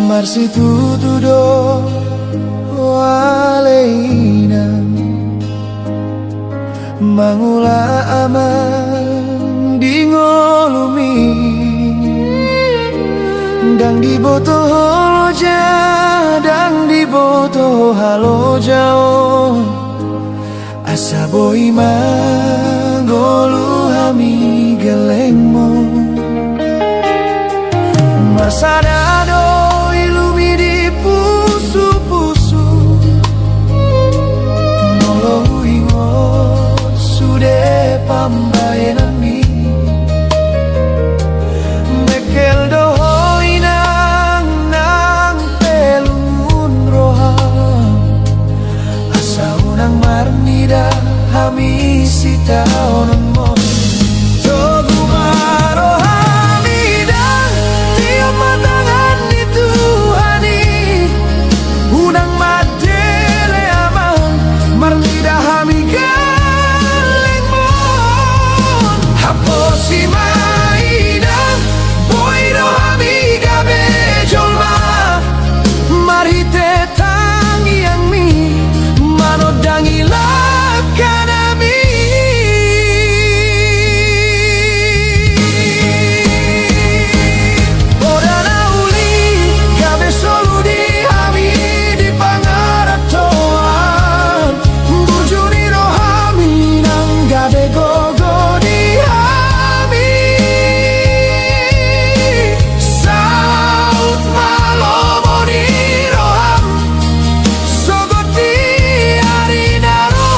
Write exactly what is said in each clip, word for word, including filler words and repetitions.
Marsitutu do ale inang mangula amang di ngolumi. Ndang diboto ho loja, ndang diboto ho halojaon. Asa boi ma ngolu hami gellengmon. Marsada do ilumi di pusupusu. Molo huingot sude pambaenanmi. Mengkel do ho inang nang pe lungun roham. Asa unang marnida hami sitaononmon. Togu ma roham inang, tiop ma tangan ni Tuhan i. Unang mandele amang, marnida hami gellengmon. Haposi ma inang, boi do hami gabe jolma. Marhite tangiangmi manondangi langkanami. Poda na uli gabe solu di hami di pangarantoan. Burju ni roham inang gabe gogo di hami. Saut ma lomo ni roham sogot di ari na ro.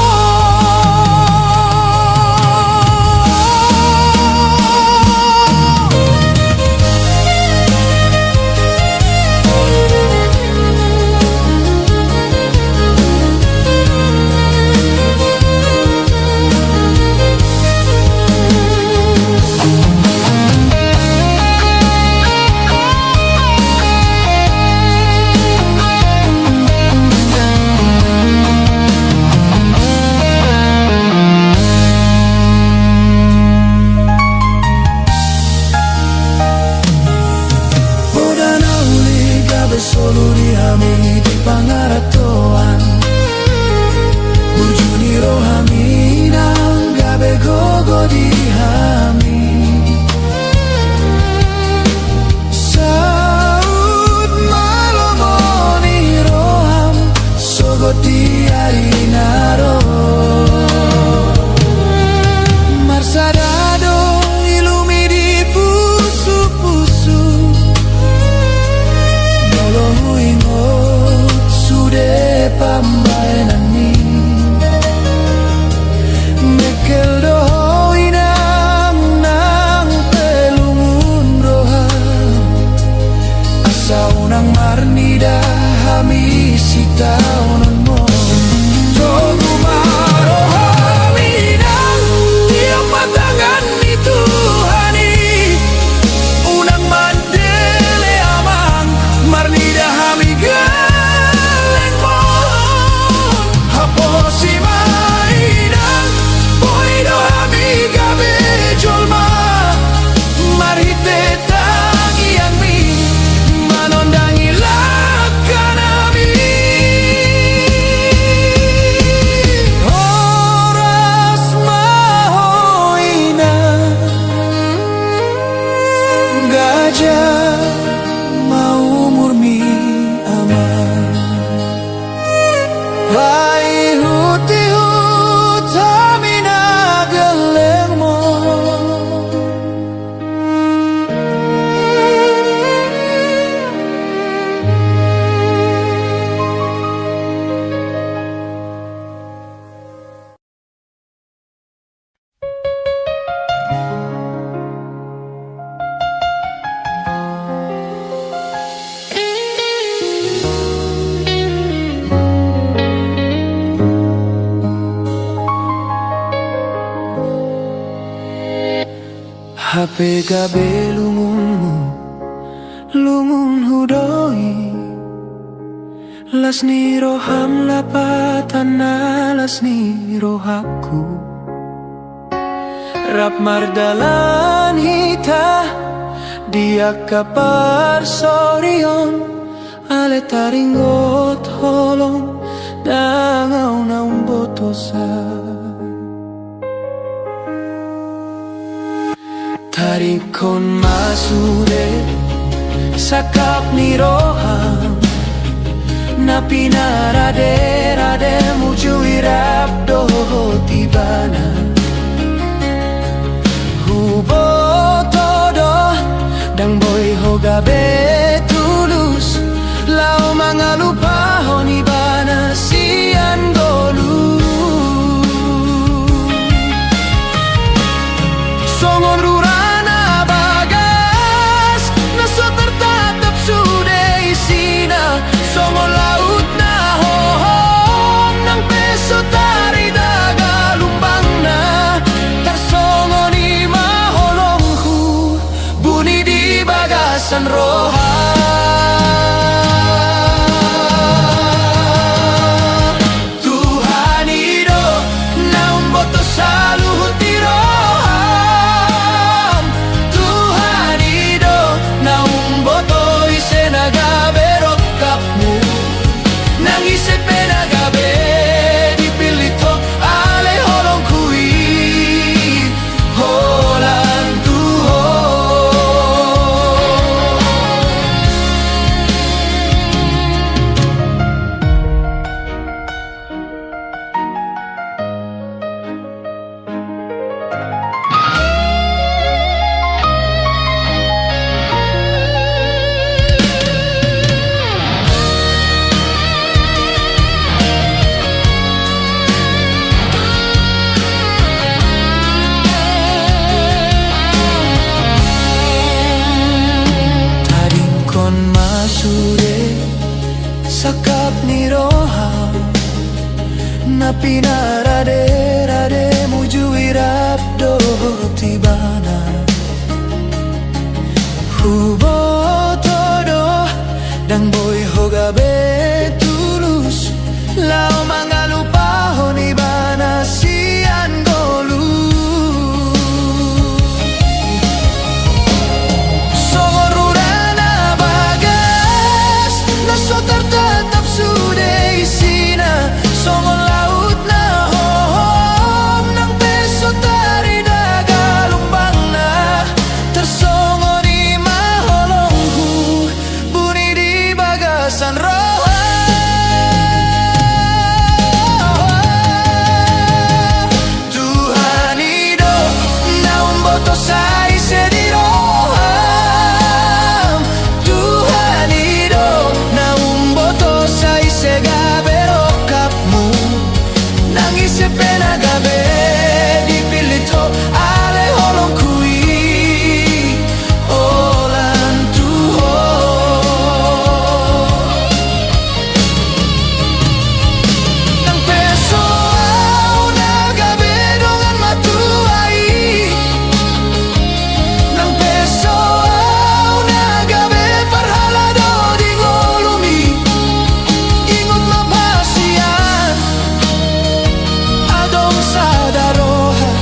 Poda na uli gabe solu di hami di pangarantoan. Burju ni roham inang gabe gogo di hami. Saut ma lomo ni roham sogot di ari na ro. Marsada do ilumi di pusupusu. Molo huingot sude pambaenanmi. Mengkel do ho inang nang pe lungun roham. Asa unang marnida hami sitaononmon. Togu ma roham inang, tiop ma tangan ni Tuhan i. Unang mandele amang, marnida hami gellengmon. Haposi ma inang, boi do hami gabe jolma. Marhite tangiangmi manondangi langkanami. Horas ma ho inang, ganjang ma umurmi amang. Paihutihut hami na gellengmon. Hape gabe lungunmu, lungunhu do i. Las ni roham lapatan na las ni rohangku. Rap mardalan hita di angka parsorion. Ale taringot holong, ndang ahu na umbotosa. Taringkon ma sude sangkap ni roham, na pinarade-rademu jui rap dohot ibana. Huboto do, ndang boi ho gabe tulus laho mangalupahon ibana sian ngolu. Songon rura na bagas, na so tartatap sude isina, songon laut na hohom, nang pe so tarida galumbangna, tarsongon i ma holongku, buni di bagasan roha. Tuhan i do na umboto saluhut ni roham. Tuhan i do na umboto ise na gabe rongkapmu. Nang ise pe na gabe dipillit ho, ale holongku i, holan tu ho. Taringkon ma sude sangkap ni roham, na pinarade-rademu jui rap dohot ibana. Huboto do, ndang boi ho gabe tulus laho mangalupahon ibana sian ngolu. Songon rura na bagas, na so tartatap sude isina, songon laut na hohom, nang pe so tarida galumbangna, tarsongon i ma holongku, buni di bagasan roha. Tuhan i do na umboto sai ise di roham. Tuhan i do na umboto sai ise gabe rongkapmu. Nang ise pe na gabe dipillit ho, ale holongku i, holan tu ho. Nang pe so ahu na gabe dongan matua i, nang pe so ahu na gabe parhalado di ngolumi, ingot ma hasian, adong sada roha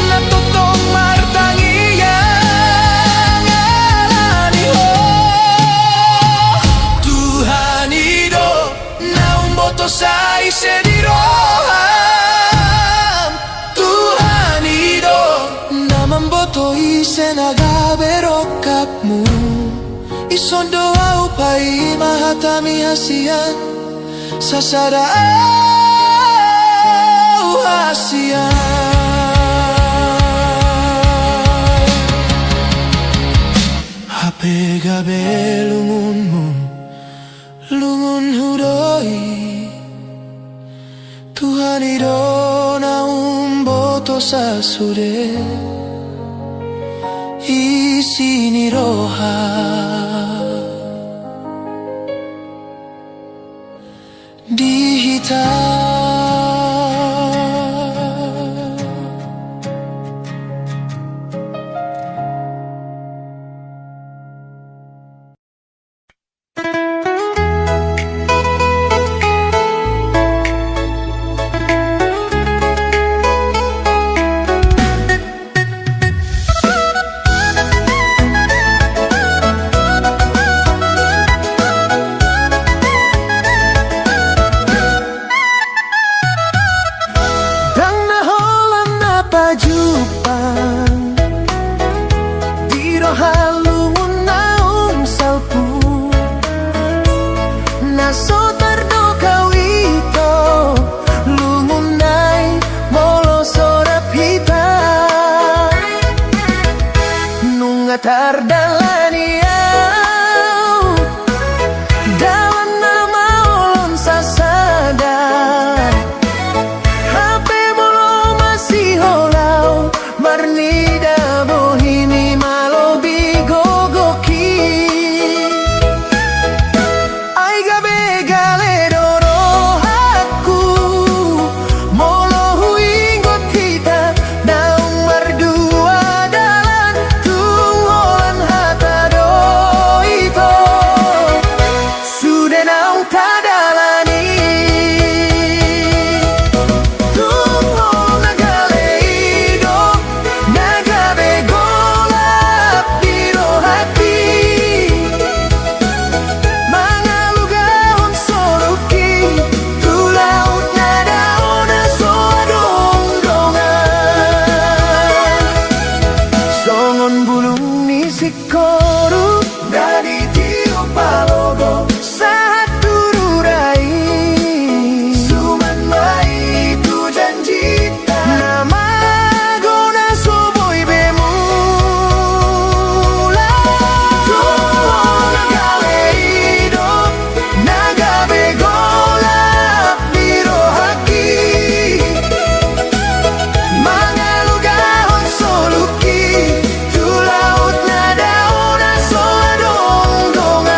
na tongtong martangiang ala ni ho. Tuhan i do na umboto sai ise di roham. Tuhan i do na mamboto ise na gabe rongkapmu. Dison do ahu paima hatami hasian, sasada ahu hasian. Hape gabe lungunmu, lungunhu do i. Tuhan i do na umboto sasude isi ni roha di hita. Halungun naung salpu, na so tardok au ito, lungun nai molo so rap hita. Nunga tardalani au, dalan na maol on sasada. Hape molo masiholau, marnida bohimi malobi gogoki. Ai gabe gale do rohangku, molo huingot hita naung mardua dalan, tung holan hata do ito. Sude naung tadalani. Tung holan na gale i do, na gabe golap di rohangki. Mangalugahon soluki, tu laut na dao na so adong dongan. Songon bulung ni singkoru, na ditiop palogo sahat tu rura i. Suman ma i tu janjita, na mago na so boi be mulak. Tung holan na gale i do, na gabe golap di rohangki. Mangalugahon soluki, tu laut na dao na so adong dongan.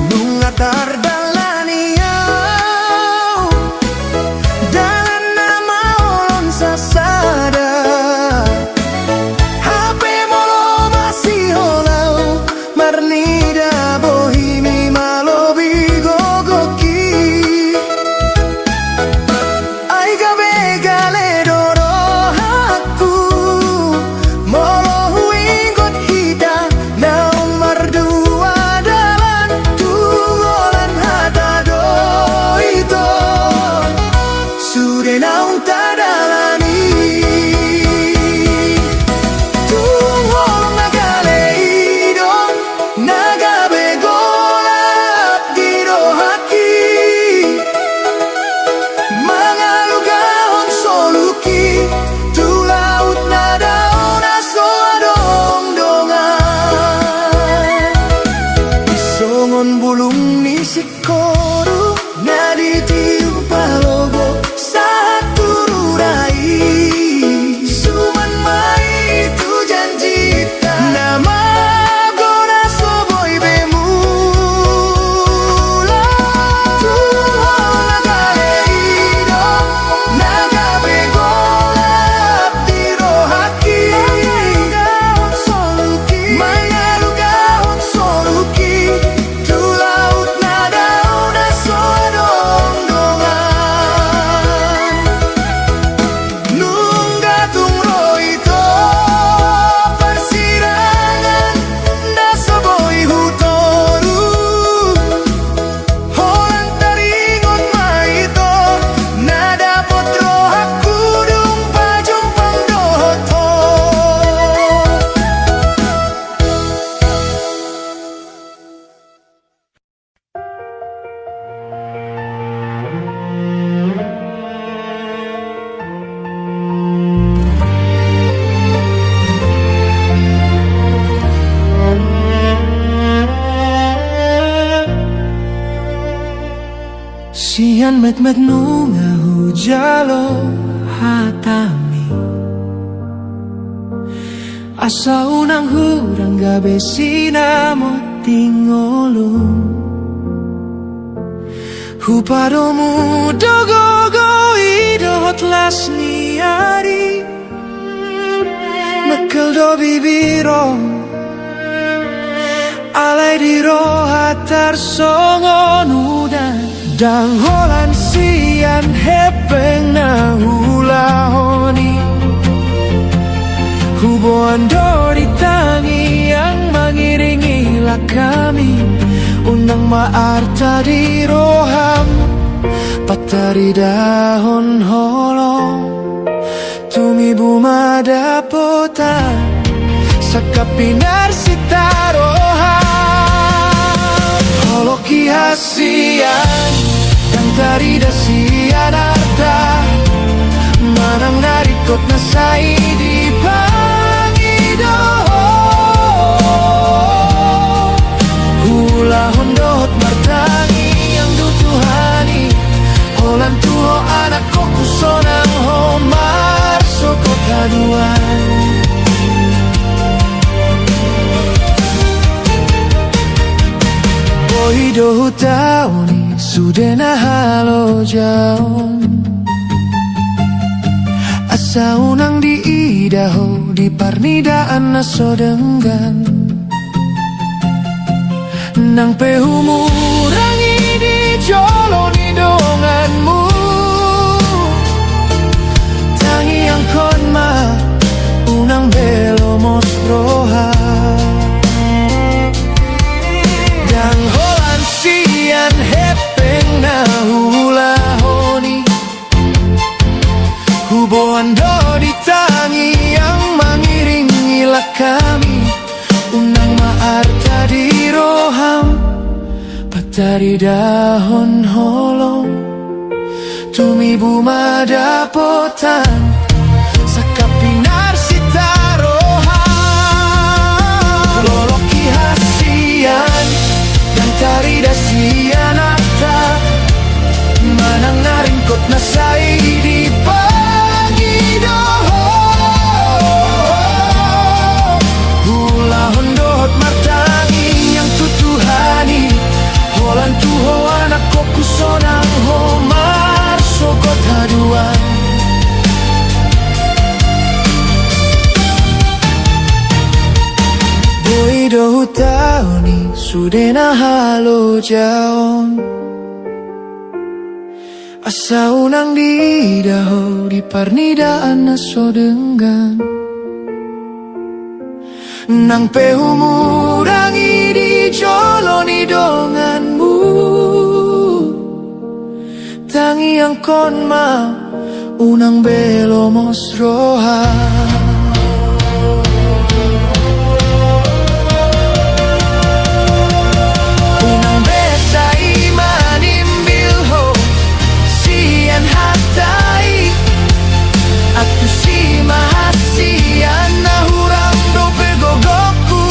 Nunga tardalani au, dalan na maol on sasada. Hape molo masiholau, marnida bohimi malobi gogoki. Ai gabe gale do rohangku, molo huingot hita naung mardua dalan, tung holan hata do ito. Sude naung tadalani. Tung holan na gale i do, na gabe golap di rohangki. Mangalugahon soluki, tu laut na dao na so adong dongan. Songon bulung ni singkoru, na ditiop palogo sahat tu rura i. Suman ma i tu janjita, na mago na so boi be mulak. Tung holan na gale i do, na gabe golap di rohangki. Mangalugahon soluki, tu laut na dao na so adong dongan. Nunga tung ro ito parsirangan na so boi hutoru. Holan taringot ma ito na dapot rohangku dung pajumpang dohot ho. Sian metmet nunga hujalo hatami, asa unang hurang gabe sinamot Tingolum. Hupadomu do gogo i dohot las ni ari. Mekkel do bibir on, alai di roha tarsongon udan. Ndang holan sian hepeng na huulahon i. Huboan do di tangiang mangiringi langkami. Unang ma arta di roham, pataridahon holong. Tumibu ma dapotan, sangkap pinarsita roham. Holong i hasian, ndang tarida sian arta, manang na ringkot na sai dipangido. Huulahon dohot martangiang do Tuhan i, holan tu ho anak Ho, sonang ho marsogot haduan. Boi do hutaon i sude na halojaon, asa unang diida ho di parnidaan na so denggan. Nang pe humurangi di jolo ni donganmu, tangiangkon ma unang be lomos roha. Ndang holan sian hepeng na huulahon i, huboan do di tangiang mangiringi langkami. Unang ma arta di roham, pataridahon holong. Tumibu ma dapotan, sangkap pinarsita roham. Holong i hasian, ndang tarida sian arta, manang na ringkot na sai dipangido. Huulahon dohot martangiang tu Tuhan i, holan tu ho anak Ho, sonang ho marsogot haduan. Boi do hutaon i sude na halojaon, asa unang diida ho di parnidaan na so denggan. Nang pe humurangi di jolo ni donganmu, tangiangkon ma unang be lomos roha. Unang be sai manimbil ho sian hata i. Antusi ma hasian na hurang dope gogoku,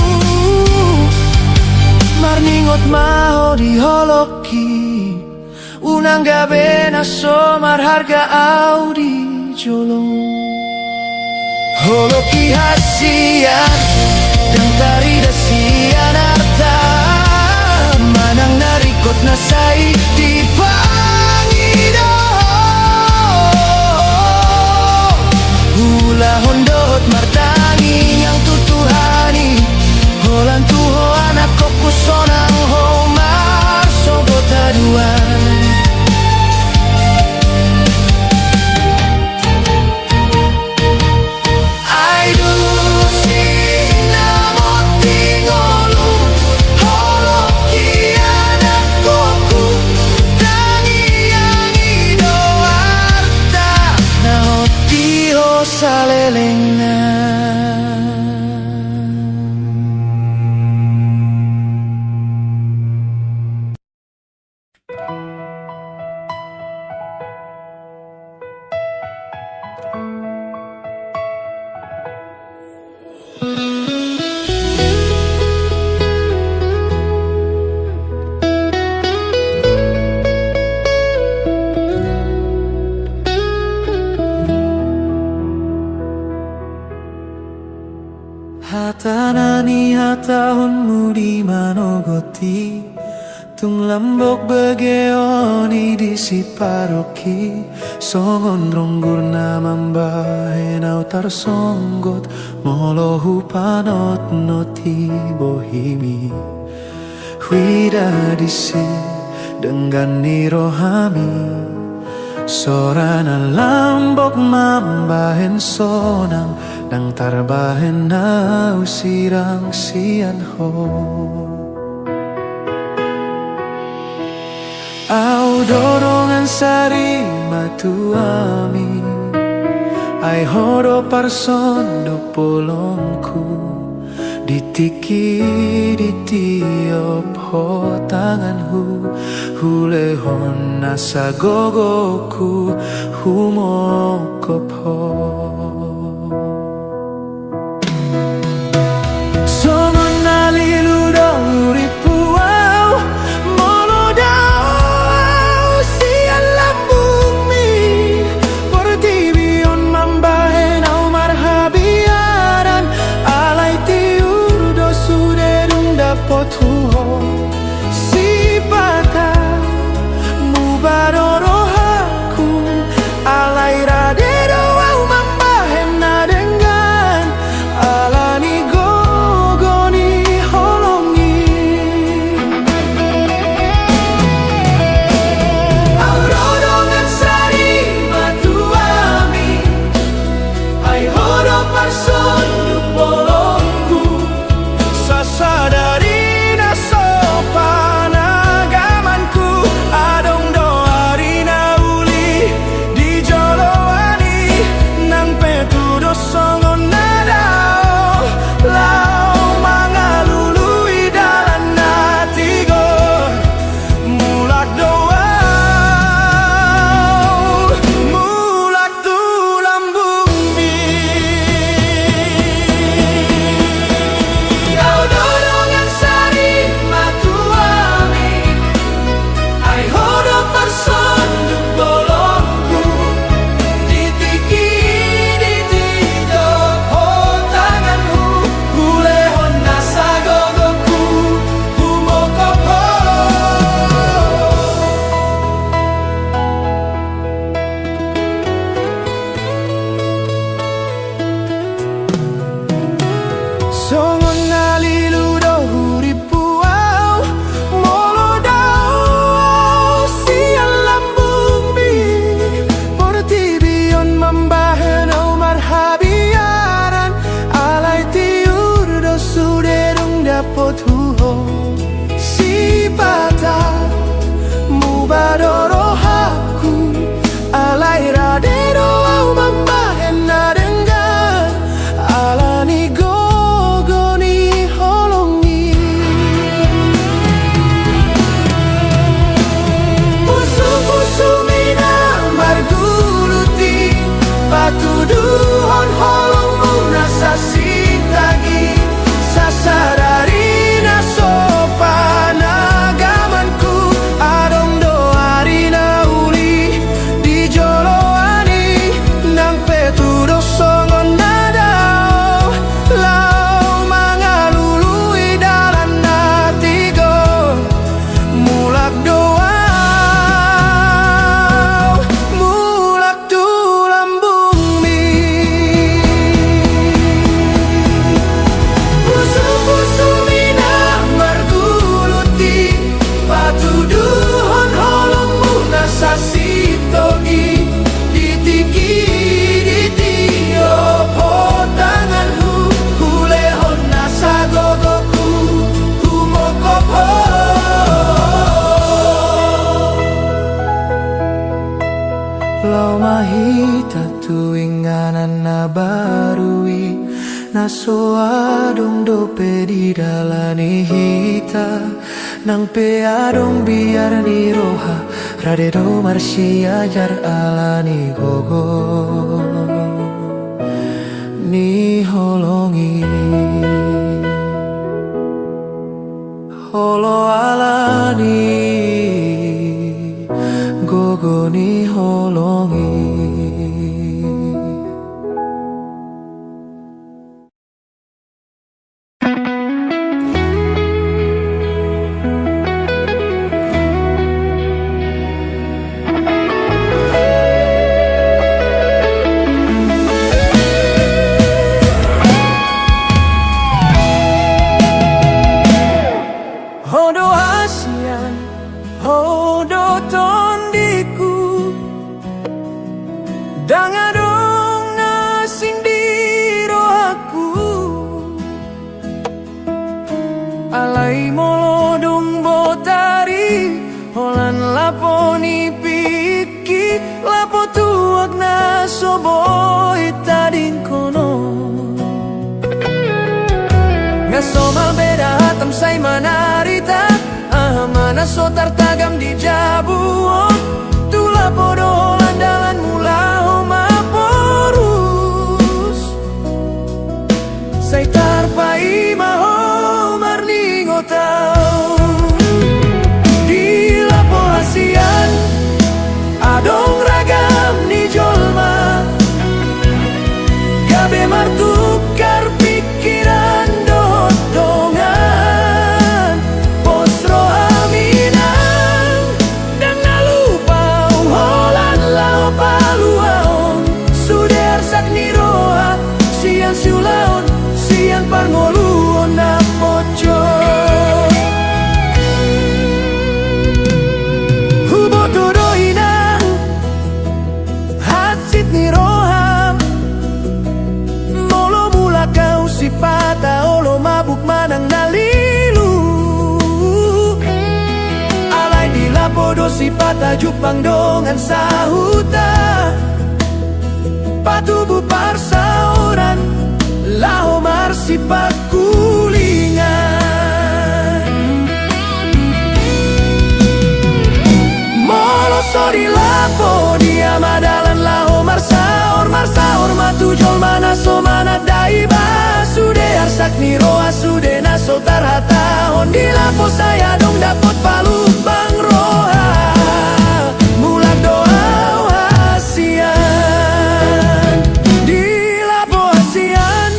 marningot ma ho di holong i. Unang gabe na so marharga au di jolo. Holong i hasian, ndang tarida sian arta, manang na ringkot na sai dipangido. Huulahon dohot martangiang tu Tuhan i, holan tu ho anak Ho, sonang ho marsogot haduan. Ai dung sinamot di ngolum, holong i anak Ho, Tung lambok begeon i di siparongki, songon ronggur na mambahen au tarsonggot, molo hupanotnoti bohimi. Huida disi denggan ni rohami, sora na lambok mambahen sonang, ndang tarbahen au sirang sian ho. Au do dongan sari matuami, ai ho do parsonduk bolongku. Di tingki di tiop ho tanganhu, hulehon nasa gogoku, humongkop ho. Songon na lilu do uriphu au, molo dao au sian lambungmi. Portibi on mambahen au marhabiaran, alai tiur do sude dung dapothu ho. Sipata muba do rohangku, alai rade do au mambahen na denggan, ala ni gogo ni holong i. Au do dongan sari matuami, ai ho do parsonduk bolongku. Sasadari na so panagamanku, adong do ari na uli di joloan i. Nang pe tudos songon na dao, laho mangalului dalan na tigor. Mulak do au, mulak tu lambungmi. Au do dongan sari matuami, ai ho do parsonduk bolongku. Di tingki di tiop ho tanganhu, hulehon nasa gogoku, humongkop ho. Songon na lilu do uriphu au, molo dao au sian lambungmi. Portibi on mambahen au marhabiaran, alai tiur do sude dung dapothu ho. Sipata muba do rohangku, alai rade do au mambahen na denggan, ala ni gogo ni holong i. Pusu-pusu mina margulut i, patuduhon holongmuna sasintagi. Sasadari na so panagamanku, adong do ari na uli di joloan i. Nang pe tudos songon na dao, laho mangalului dalan na tigor. Mulak do au, mulak tu lambungmi. Pusu-pusu mina margulut i, patuduhon holongmuna sasintagi. Di tingki di tiop ho tanganhu, hulehon nasa gogoku, humongkop ho. Laho ma hita tu inganan na baru i, na so adong dope didalani hita. Nang pe adong biar ni roha, rade do marsiajar ala ni gogo ni holong i. Olo ala ni gogo ni holong i. Botari, holan lapo ni pingki, lapo tuak na so boi tadingkon on. Nga somal beda hatam sai manarita, aha ma na so tartagam di jabu on. Tu lapo do holan dalanmu laho mamborus. Sai tarpaima ho marningot au. Di lapo hasian adong ragam ni jolma, gabe martukar pingkiran dohot dongan. Pos roham inang, ndang na lupa au holan laho paluaon sude arsak ni roha sian siulaon, sian parngoluon na pocok. Huboto do inang hansit ni roham, molo mulak au sipata olo mabuk manang na lilu. Alai di lapo do sipata jumpang dongan sahuta, patubu parsaoran laho marsipangkulingan. Molo so di lapo dia ma dalan laho marsaor, marsaor ma tu jolma na so mananda iba. Sude arsak ni roha, sude na so tarhatahon, di lapo sai adong dapot palumbang roha. Mulak do au hasian, di lapo hasian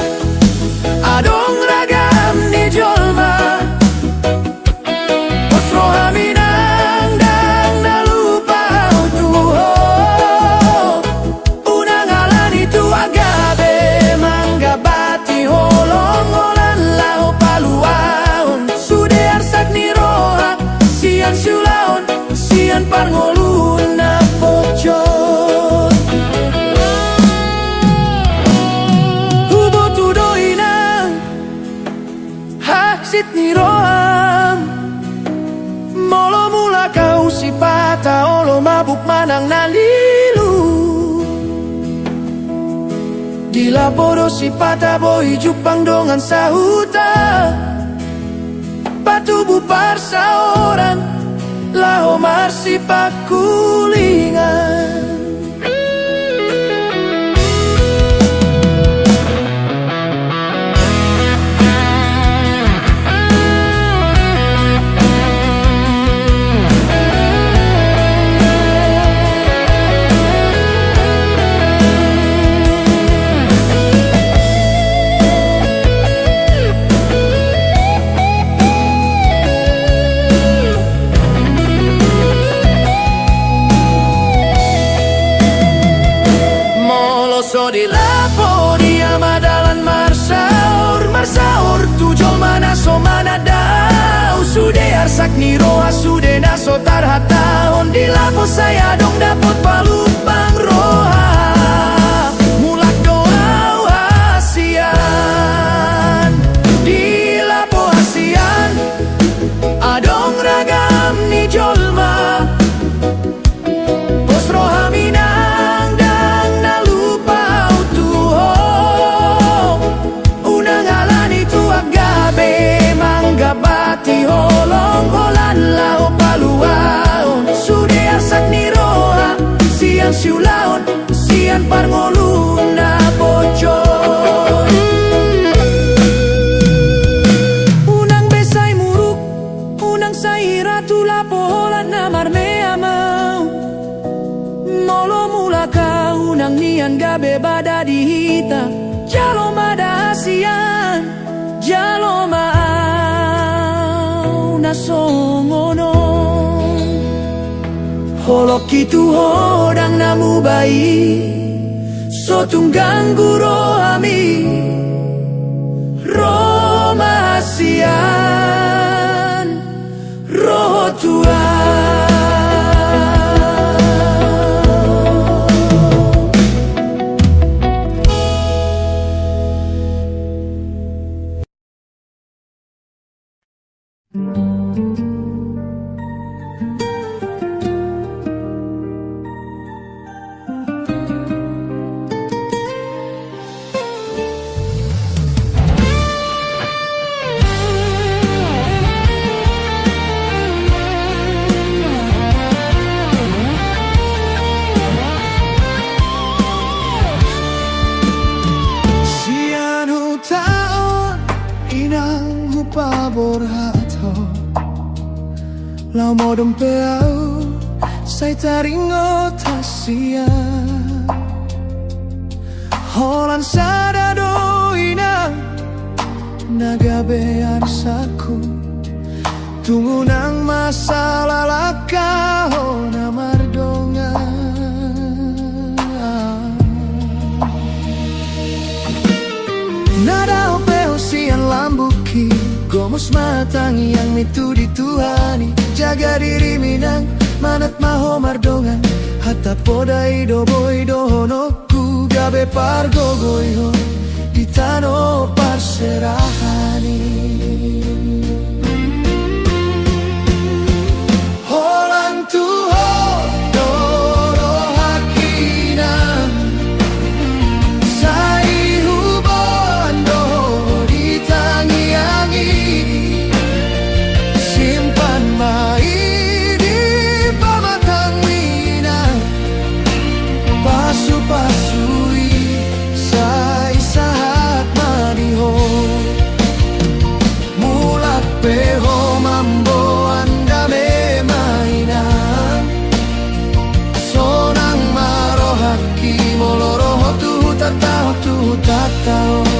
adong ragam ni jolma. Pos roham inang, ndang na lupa au tu ho. Unang alani tu anggabe manggabati holong holan laho paluaon sude arsak ni roha sian siulaon, sian parngoluon na pocok. Huboto do inang hansit ni roham, molo mulak au sipata olo mabuk manang na lilu. Di lapo do sipata boi jumpang dongan sahuta, patubu parsaoran laho marsipangkulingan. Molo so di lapo dia ma dalan marsaor, marsaor tu jolma na so mananda au. Sude arsak ni roha, sude na so tarhatahon, di lapo sai adong dapot palumbang roha. Mulak do au hasian, di lapo hasian adong ragam ni jolma. Pos roham inang, ndang na lupa au tu ho. Unang alani tu anggabe manggabati holong holan laho paluaon sude arsak ni roha sian siulaon, sian parngoluon na pocok. Unang be sai muruk, unang sai hira tu lapo holan na marmeam au. Molo mulak au unang nian gabe bada di hita. Jalo ma da hasian, jalo ma au na songon on. Holongki tu ho ndang na muba i, so tung ganggu rohami. Ro ma hasian, ro ho tu au. Laho modom pe ahu sai taringot hasian. Holan sada do inang na gabe arsakku. Tung unang masalah, laho ma mardongan. Na dao pe ho sian lambungki, gomos ma tangiangmi tu di Tuhan i. Jaga dirimi nang, manat ma ho mardongan. Hata poda i do boi dohononku, gabe pargogoi ho di tano parserahan i. Holan tu ho do rohangki inang, sai huboan do di tangiang i. Simpan ma i di pamatangmi inang, pasupasu i sai sahat ma di ho. Mulak pe ho mamboan dame ma inang. Sonang ma rohangki molo ro ho tu hutanta, tu hutanta on.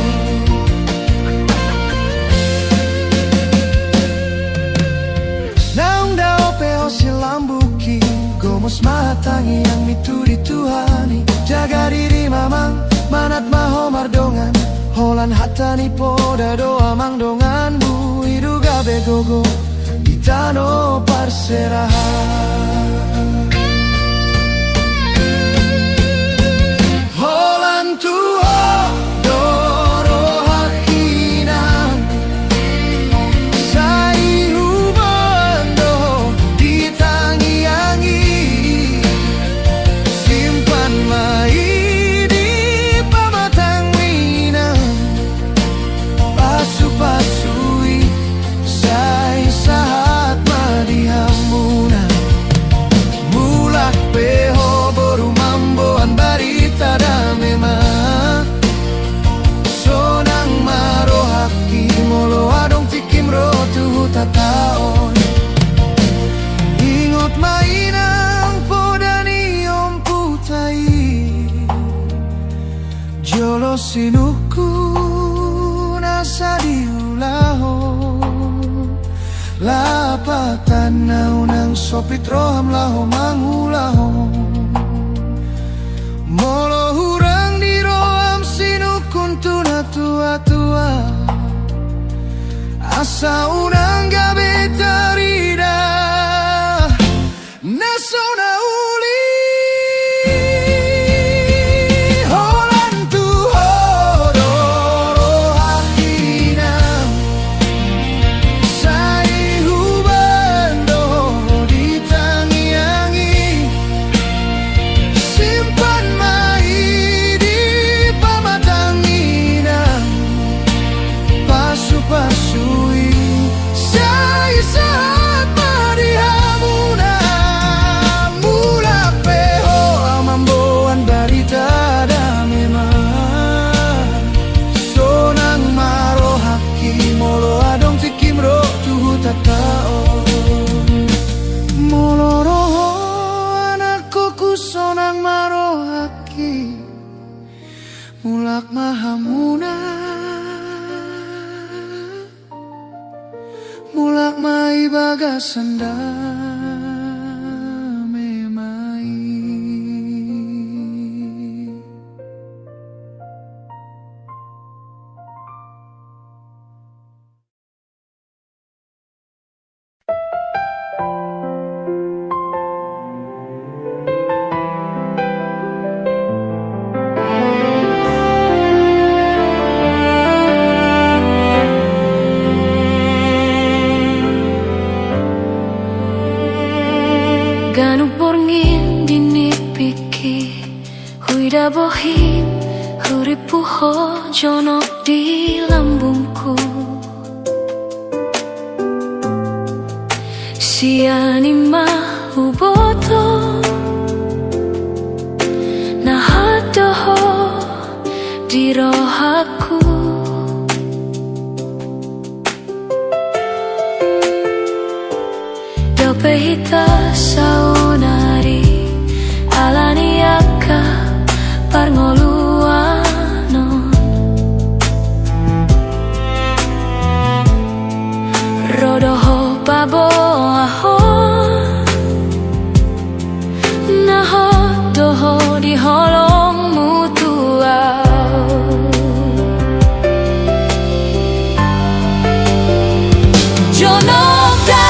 Naung dao pe ho sian lambungki, gomos ma tangiangmi tu di Tuhan i. Jaga dirimi amang, manat ma ho mardongan. Holan hata ni poda do amang donganmu i do gabe gogo di tano parserahan. Holan tu ho do rohangki inang, sai huboan do di tangiang i. Simpan ma i di pamatangmi inang, pasupasu i sai sahat ma di hamuna. Mulak pe ho boru mamboan barita dame ma. Sonang ma rohangki molo adong tingkim ro tu hutanta on. Ingot ma inang poda ni ompunta i. Jolo sinungkun asa diulahon, lapatanna unang sopit roham laho mangulahon. Molo hurang di roham sinungkun tu natuatua, asa unang gabe tarida na so na uli. Holan tu ho do rohangki inang, sai huboan do di tangiang i. Simpan ma i di pamatangmi inang, pasupasu i sai sahat ma di hamuna. Mulak pe ho mamboan barita dame ma. Sonang ma rohangki molo adong tingkim ro tu hutanta on. Molo ro ho anakku, sonang ma rohangki. Mulak ma hamuna, mulak ma i bagasan dame ma i. Ganup borngin di nipingki, huida bohim, huripu ho jonok di lambungku. Sian i ma huboto na hot do ho di rohangku. Dob Pe hita saonari ala ni angka parngoluan on, ro do ho paboahon na hot do ho di holongmu tu ahu. Jonok do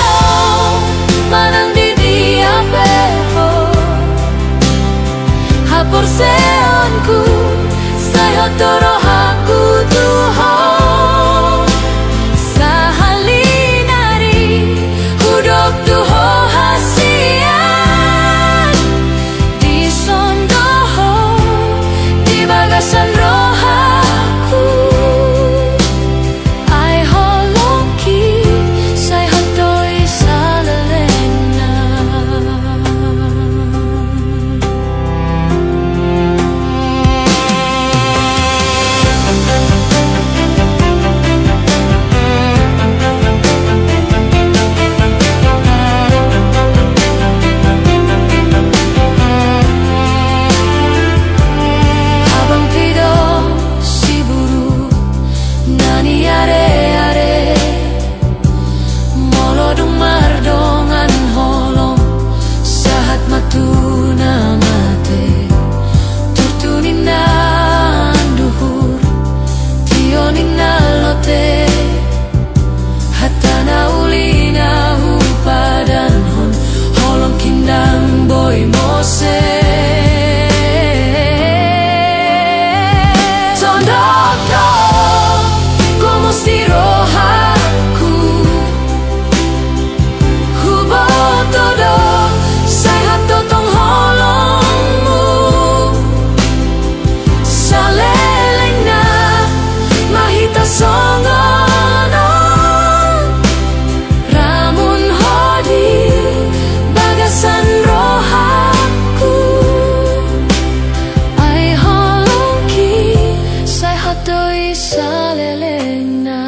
manang di dia pe ho, haporseaonku sai hot do rohangku tu ho. Sahali nari hudok tu ho hasian, dison do ho di bagasan rohangku. Ai holongki sai hot do i salelengna. Abang pido siburu na niareare, molo dung mardongan holong sahat ma tu na mate. Turtu ninna anduhur, tio ninna lote, hata na uli na hupadankon, holongki ndang boi mose. Tondok do gomos di rohangku, huboto do sai hot do tong holongmu. Salelengna ma hita songon on, ramun ho di bagasan rohangku. Ai holongki sai hot do i salelengna.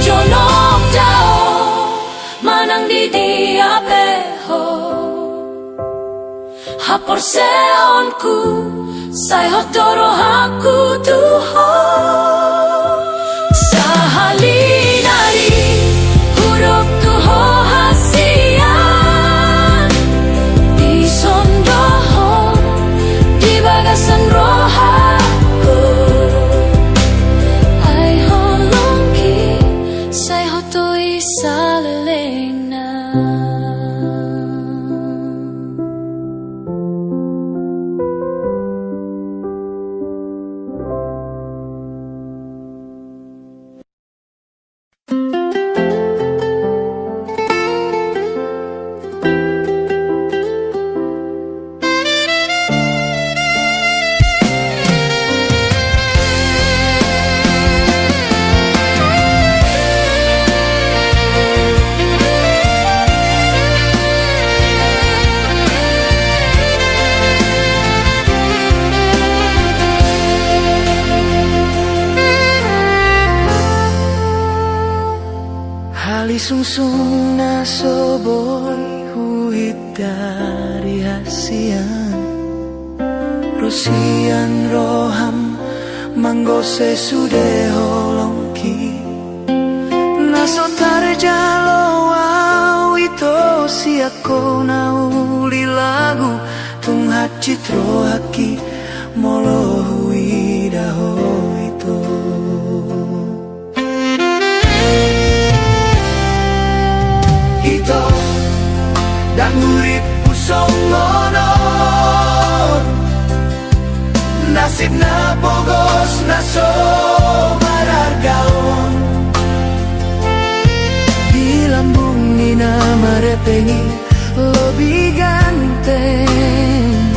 Jonok do manang di dia pe ho, haporseaonku sai hot do rohangku tu ho. Sahali nari hudok tu ho hasian, dison do ho di bagasan rohangku. Ai holongki sai hot do i salelengna. Hali sungsung na so boi huhit dari hasian, ro sian roham manggose sude holongki. Na so tarjalo au ito sian ho na uli lagu, tung hansit rohangki molo huida ho ito. Ito, ndang huriphu songon on, nasib na pogos na so mararga on. Di lambung ni na marhepeng i, Lobi ganteng,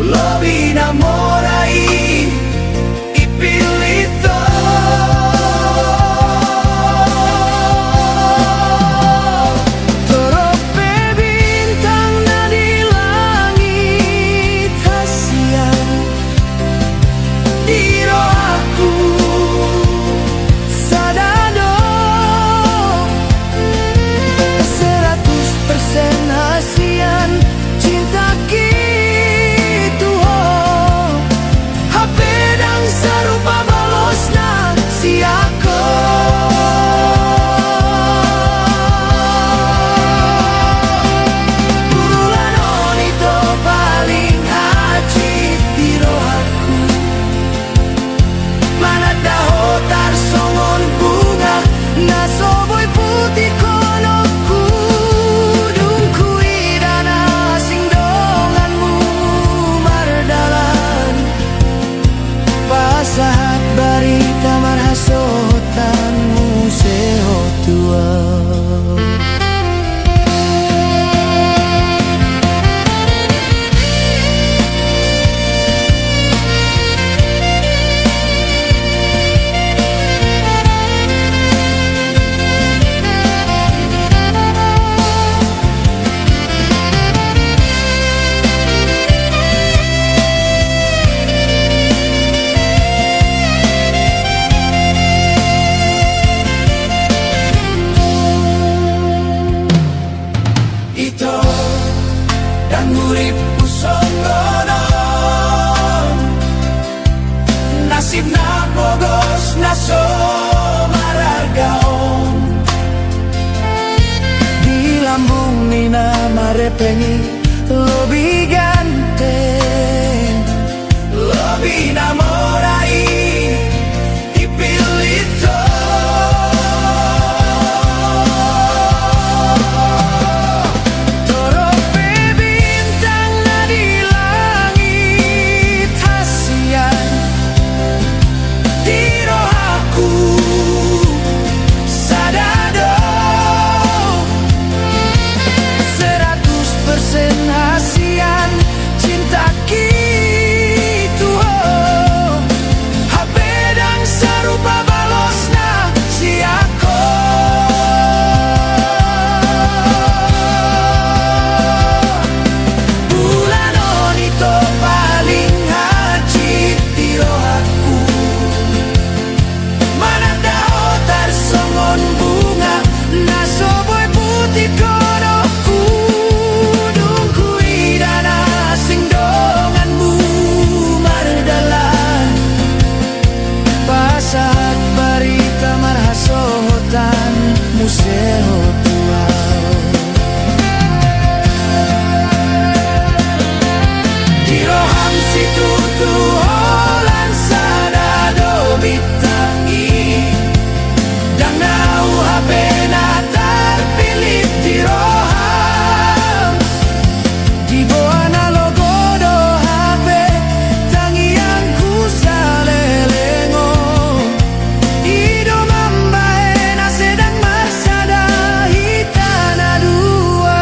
lobi na mora i, dipillit ho. Torop pe bintang na di langit hasian, di rohangku sada do. Seratus persen hasian cintaki tu ho. Hape ndang sarupa balosna sian ho. Bulan on i do paling hansit di rohangku. Mananda ho tarsongon bunga na so boi putihononku. Dung huida na asing donganmu mardalan, pasahat barita marhasohotan muse ho tu ahu. Ito, ndang huriphu songon on, nasib na pogos na so mararga on. Di lambung ni na marhepeng i, lobi ganteng, lobi na mora i, dipillit ho. Torop pe bintang na di langit hasian, di rohangku sada do. Seratus persen hasian cintaki tu ho. Hape ndang sarupa balosna sian ho. Bulan on i do paling hansit di rohangku. Mananda ho tarsongon bunga na so boi putihononku. Dung huida na asing donganmu mardalan, pasahat barita marhasohotan muse ho tu ahu. Di roham situtu holan sada do bintang i. Ndang na ua hape na tarpillit di roham. Diboan na logo do hape tangiangku saleleng on. I do mambahen asa ndang marsada hita na dua.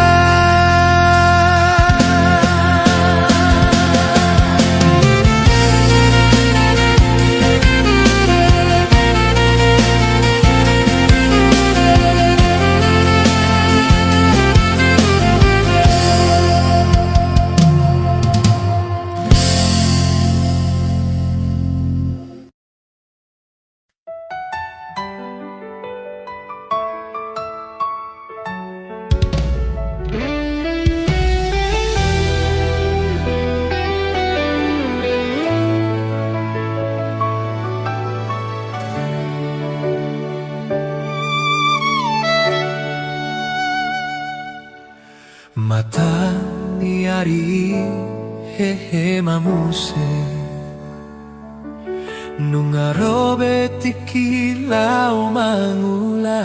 Mata ni ari i hehe ma muse, nunga ro be tingki laho mangula.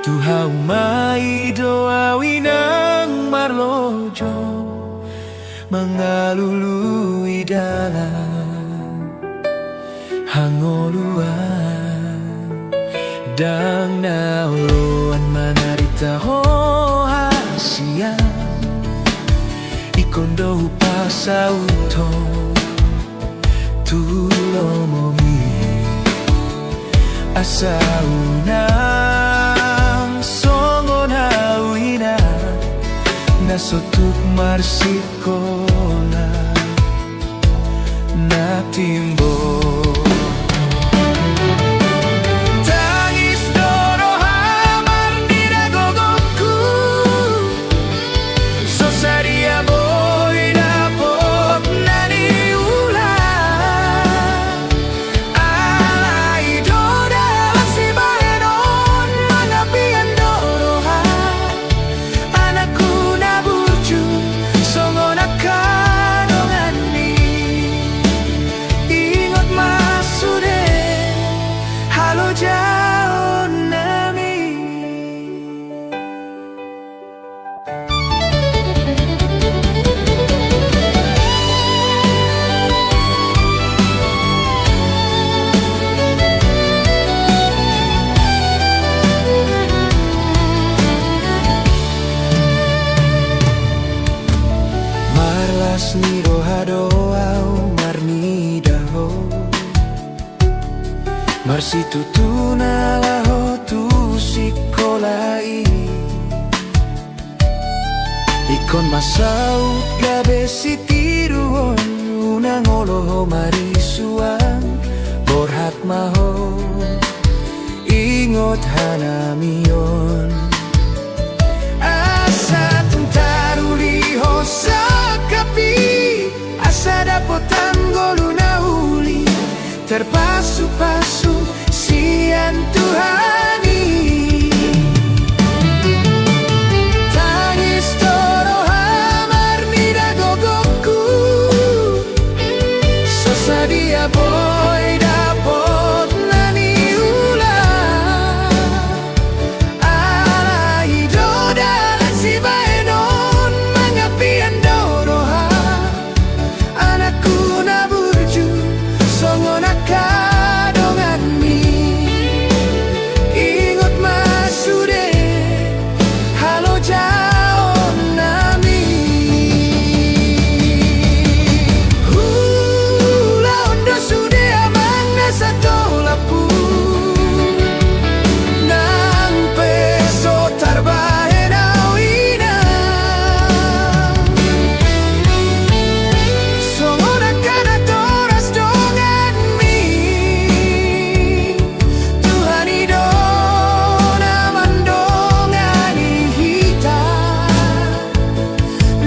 Tu hau ma i do au inang marlojo, mangalului dalan hangoluan. Ndang na oloan manarita ho. sian, ingkon do hupasaut ho tu lomomi. Asa unang songon ahu ina, na so tuk marsikola na timbo. Tangis do roha marnida gogoku, so sadia boi dapot na niula. Alai do dalan sibahenon, mangapian do roha anakku na burju songon angka donganni. Ingot ma sude halojaonnami. Marlas ni roha do ahu marnida ho, marsitutu na laho tu sikola i. Ingkon ma saut gabe sitiruon, unang olo ho marisuan, borhat ma ho, ingot hanami on. Asa tung taruli ho sangkap i, asa dapotan ngolu na uli, tarpasupasu sian Tuhan i. Tangis do roha marnida gogoku, so sadia boi dapot na niula. Alai do dalan sibahenon, mangapian do roha anakku na burju songon angka donganmi. Ingot ma sude halojaonnami. Ulaon do sude amang na satolapku, nang pe so tarbahen ahu ina, songon angka natoras donganmi. Tuhan i do na mandongani hita,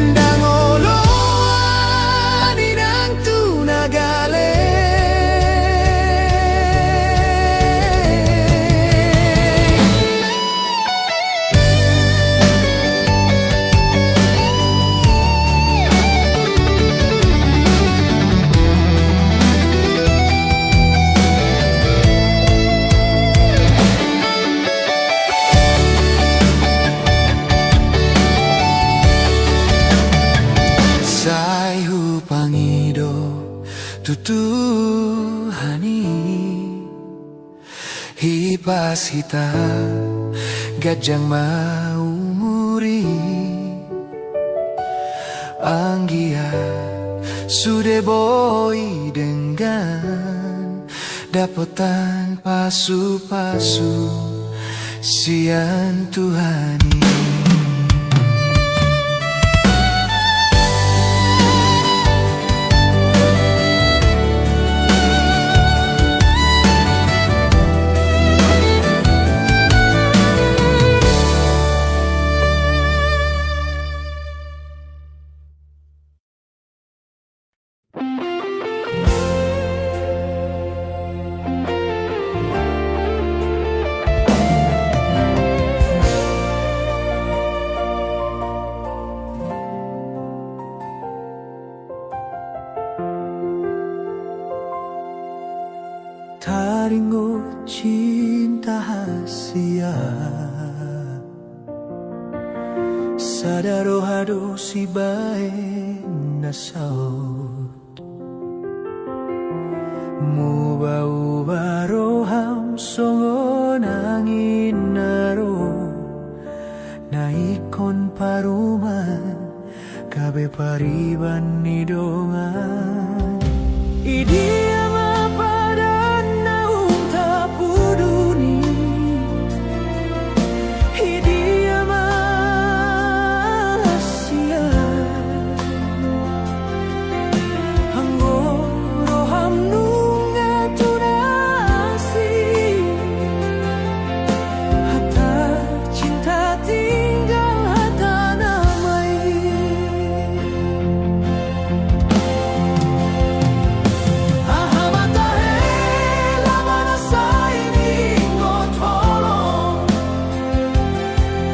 ndang oloan inang tu na gale. Sai hupangido tu Tuhan i, hipas hita, ganjang ma umur i. Anggiat sude boi denggan dapotan pasupasu sian Tuhan i. Taringot cinta hasea, sada roha do sibahen na saut. Muba-uba roham songon angin na ro, na ingkon parumaen gabe pariban ni dongan. Idia ma padan naung tapudun i? Idia ma sian anggo roham nunga tu na asing? Hata cinta tinggal hata na main. Aha ma tahe laban asa i ningot holong,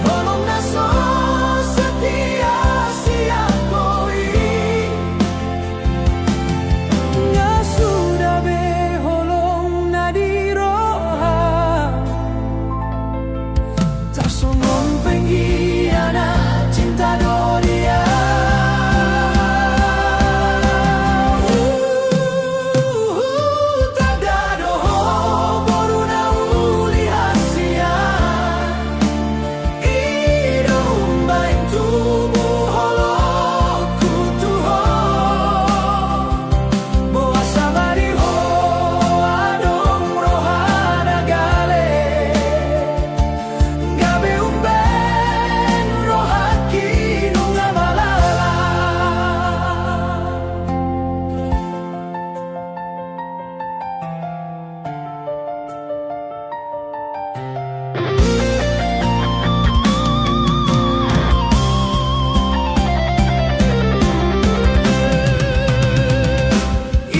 holong na so setia sian ho i. Nga suda be holong na di roha, tarsongon pengkhianat cinta do dia. Tanda do ho boru na uli hasian, i do umbahen tubu holongku tu ho. Boasa ma di ho adong roha na gale, gabe umbahen rohangki nunga malala.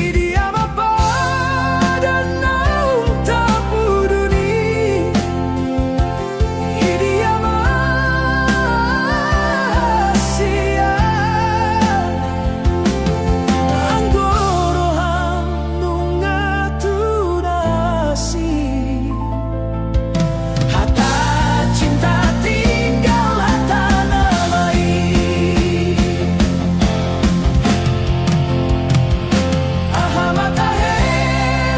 Idia ma padan naung tapudun i? Idia ma sian anggo roham nunga tu na asing? Hata cinta tinggal hata na main. Aha ma tahe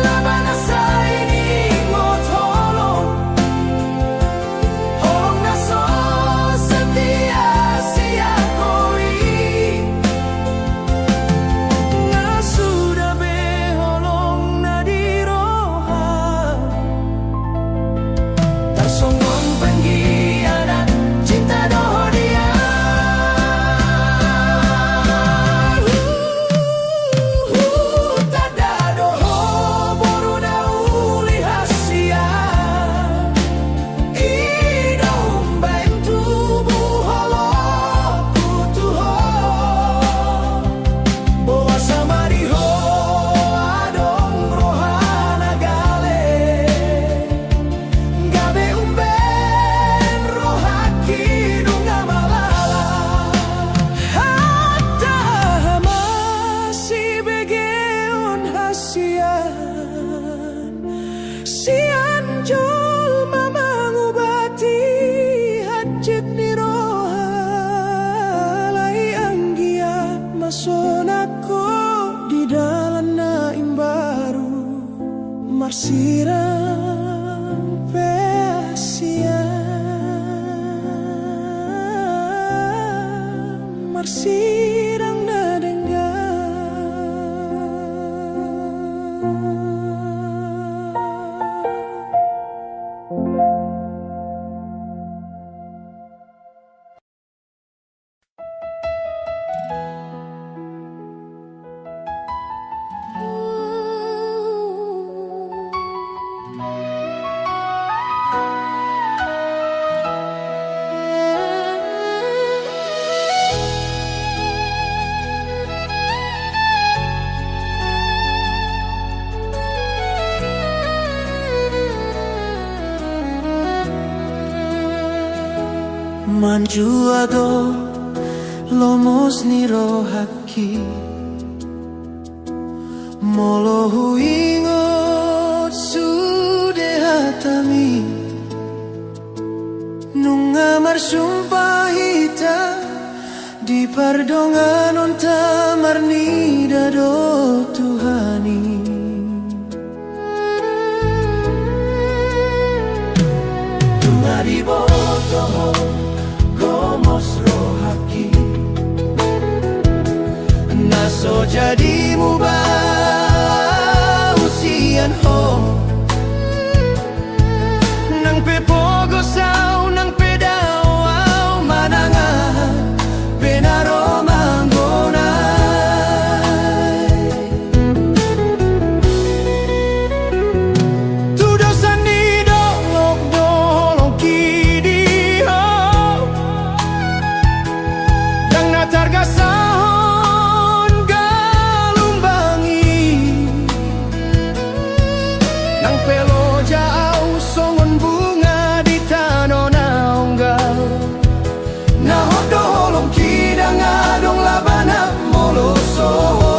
laban asa i ningot holong, holong na so setia sian ho i. Nga suda be holong na di roha, tarsongon pengkhianat cinta do ho dia. Tanda do ho boru na uli hasian, i do umbahen tubu holongku tu ho. Boasa ma di ho adong roha na gale, gabe umbahen rohangki nunga malala? Hata aha ma sibegeon hasian sian jolma mangubati hansit ni roha? Alai anggiat ma sonang ho di dalan na imbaru, marsirang pe hasian, marsirang na denggan. Manjua do lomos ni rohangki, molo huingot sude hatami. Nunga marsumpa hita di pardonganonta, marnida do Tuhan i. Nunga diboto ho, ho Dimu ba ahu sian ho. Nang pe pogos ahu, nang pe dao ahu manang aha pe na ro manggonai. Tu dosa ni dolok do holongki di ho. Ndang na targasahon galumbang i. Nang pe loja ahu songon bunga di tano na onggal. Na hot do holongki, ndang adong laba na molo so ho.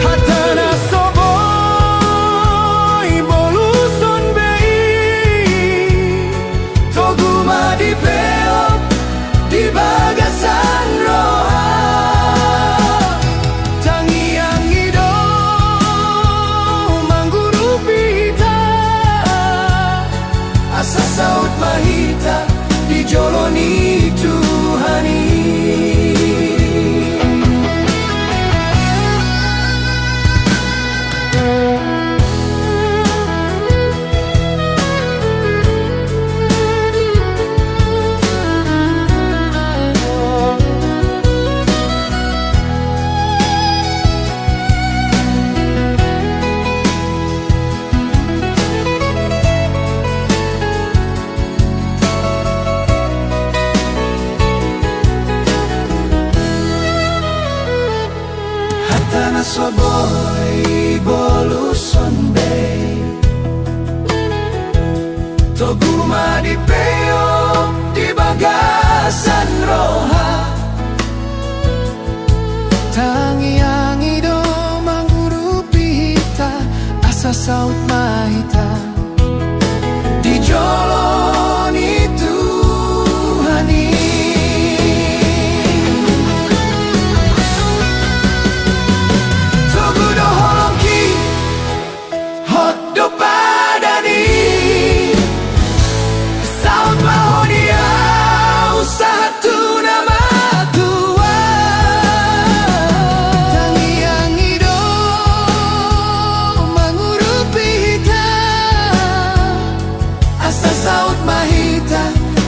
Hata na so boi boluson be i. Togu ma dipeop di bagasan roha. Tangiang i do mangurupi hita, asa saut ma hita di jolo ni Tuhan i. Hata na so boi boluson be i. Togu ma dipeop di bagasan roha. Tangiang i do mangurupi hita, asa saut ma hita di jolo ni Tuhan i. Togu do holongki, hot do padan i. Saut ma ho di ahu sahat tu na matua. Tangiang i do mangurupi hita, asa saut ma hita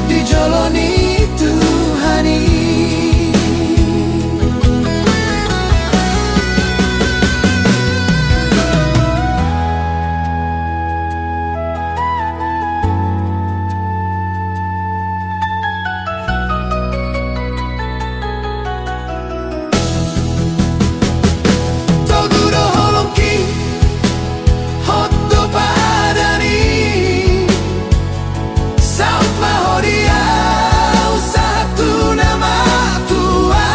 di jolo ni Tuhan i. Togu do holongki, hot do padan i. Saut ma ho di ahu sahat tu na matua.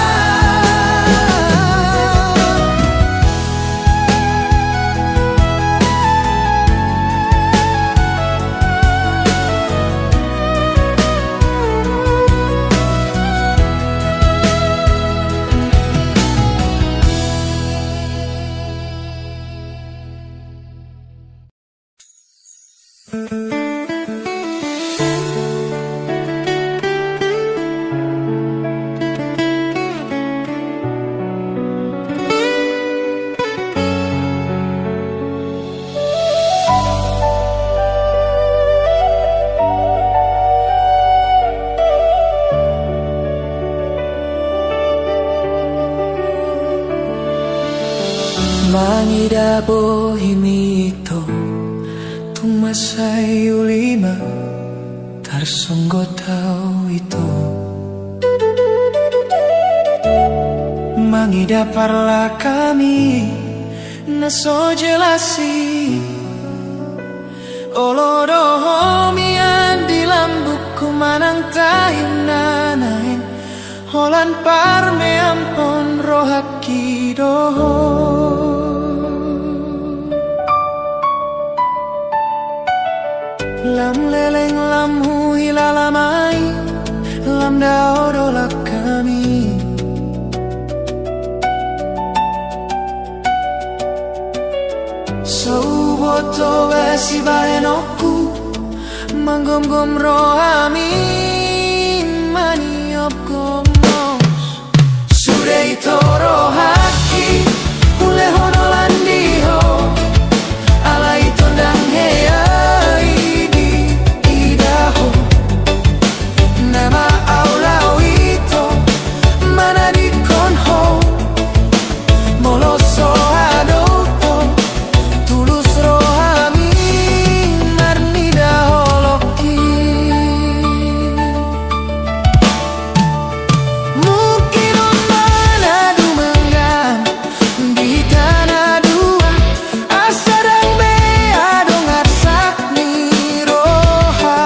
Mangida bohim ito, tung mansai uli ma tarsonggot ahu ito. Mangida parlak hami na so jelas i. Olo do ho mian di lambungku manang tahi na naeng, holan parmeampon rohangki do ho. Lam leleng lam huhilala ma i, lam dao do langkami. So huboto be sibahenonku, manggomgom rohami, maniop Ito rohangki, hulehon holan di ho, alai tondang hea i diida ho. Nama au lao ito, manadingkon ho, molo so adong ho, tulus rohami marnida holongki. Mungkin on ma na dumenggan di hita na dua, asa ndang be adong arsak ni roha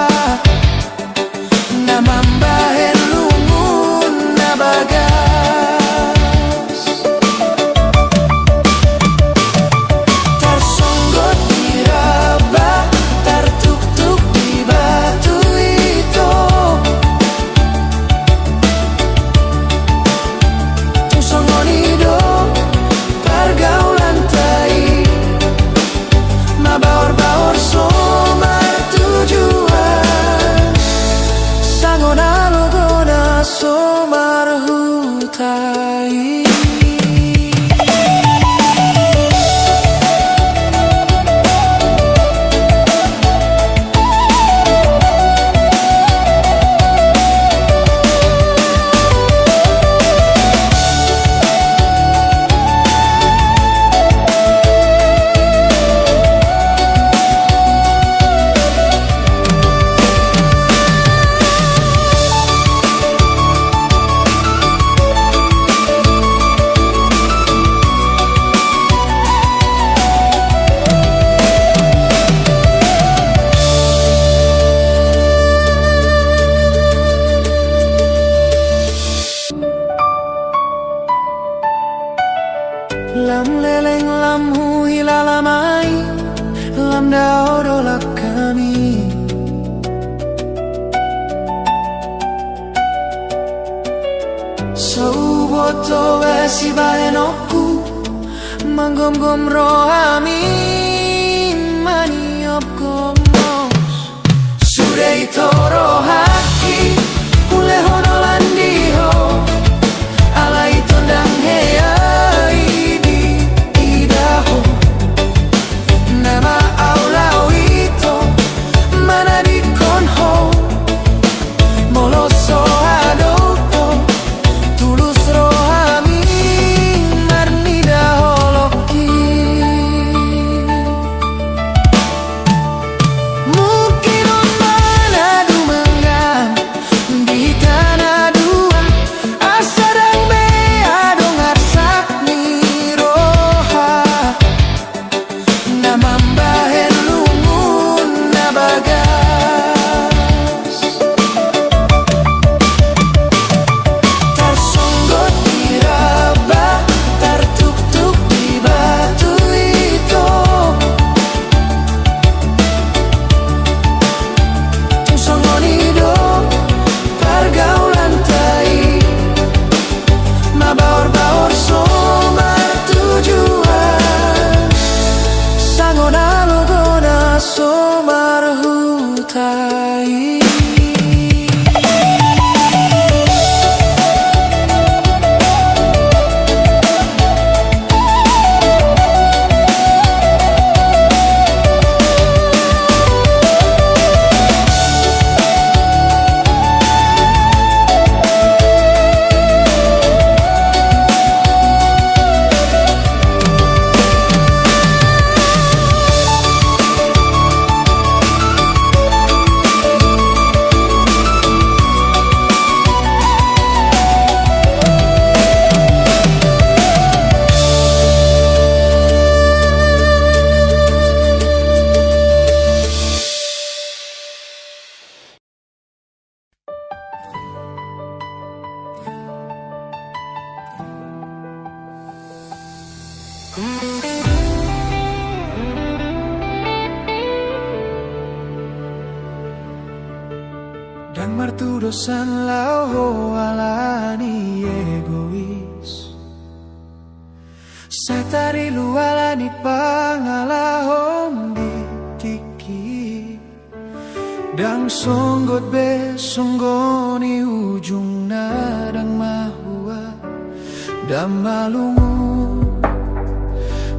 na mambahen lungun na bagas. Tarsonggot di ramba, tartuktuk di batu ito. Tung songon i do pargaulanta i, mabaor-baor so martujuan, songon na logona so marhuta i. Lam leleng lam huhilala ma i, lam dao do langkami. So huboto be sibahenonku, manggomgom rohami maniop gomos. Sude ito rohangki, hulehon holan di ho, alai tondang hea i diida ho. Nama au lao ito, manadingkon ho, molo so adong ho, tulus rohami marnida holongki. Mungkin on ma na dumenggan di hita na dua, asa ndang be adong arsak ni roha na mambahen lungun na bagas. Tarsonggot di ramba, tartuktuk di batu ito. Tung songon i do pargaulanta i, mabaor-baor so martujuan, songon na logona so marhuta i. Ndang martudosan laho ho ala ni egois, sai tarilu ala ni pangalahom di tingki. Ndang songgot be songon i ujungna, ndang mahua Ndang malungun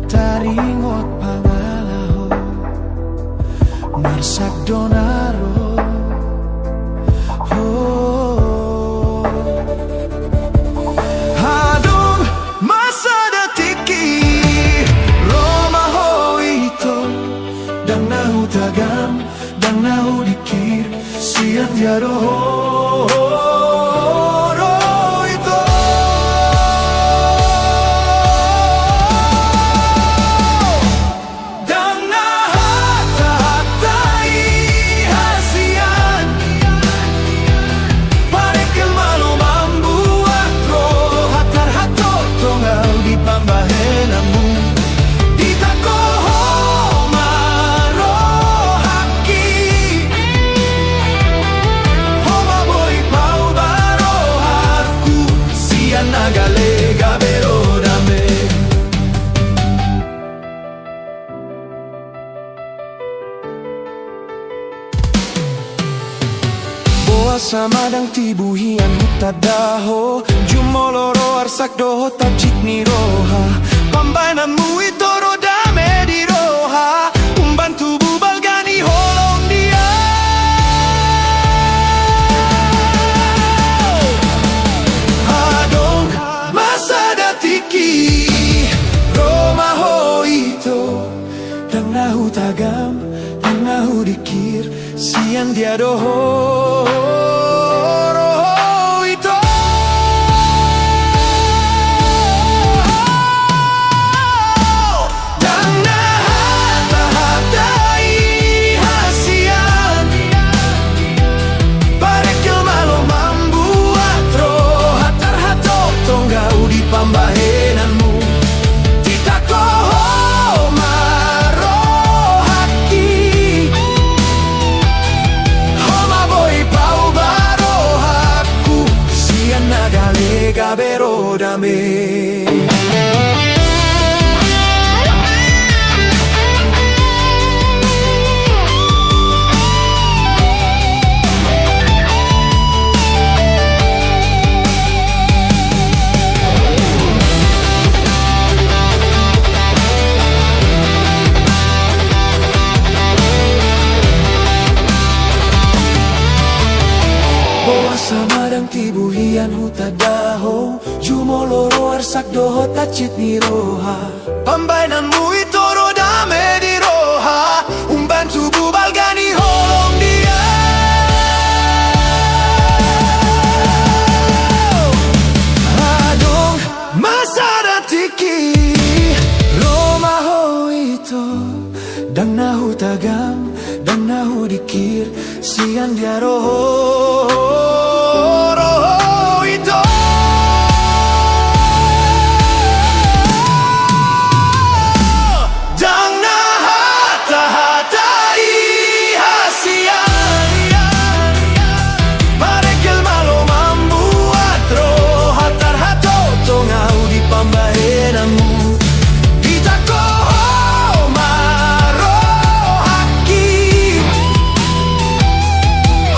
taringot pangalaho, marsak do na ro. Ho. Adong ma sada tingki, ro ma ho ito, ndang na hutagam, ndang na hudingkir, sian dia do ho ro ito. Ndang na hata-hatai hasian, parengkel malo mambuat roha, tarhatotong au di pambahenanmu. Ditangko ho ma rohangki, ho ma boi pauba rohangku, sian na gale gabe ro dame. Boasa ma ndang tibu hian hutanda ho, jumolo ro arsak dohot hansit ni roha, pambahenanmu ito do dame di roha, umbahen tubu balga ni holong dia. Adong ma sada tingki, ro ma ho ito, ndang na hutagam, ndang na hudingkir, sian dia do ho ro ito. Ndang na hata-hatai hasian, parengkel malo mambuat roha, tarhatotong au di pambahenanmu. Ditangko ho ma rohangki, ho ma boi pauba rohangku, sian na gale gabe ro dame. Boasa ma ndang tibu hian hutanda ho, jumolo ro arsak dohot hansit ni roha, pambahenanmu ito do dame di roha, umbahen tubu balga ni holong dia. Adong ma sada tingki, ro ma ho ito, ndang na hutagam, ndang na hudingkir, sian dia do ho ro ito. Ndang na hata-hatai hasian, parengkel malo mambuat roha, tarhatotong au di pambahenanmu. Ditangko ho ma rohangki,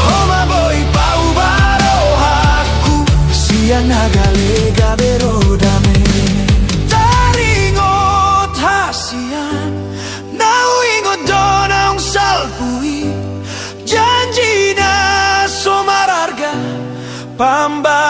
ho ma boi pauba rohangku, sian na gale gabe ro dame. Taringot hasian, na huingot do naung salpu i, janji na so mararga, pamba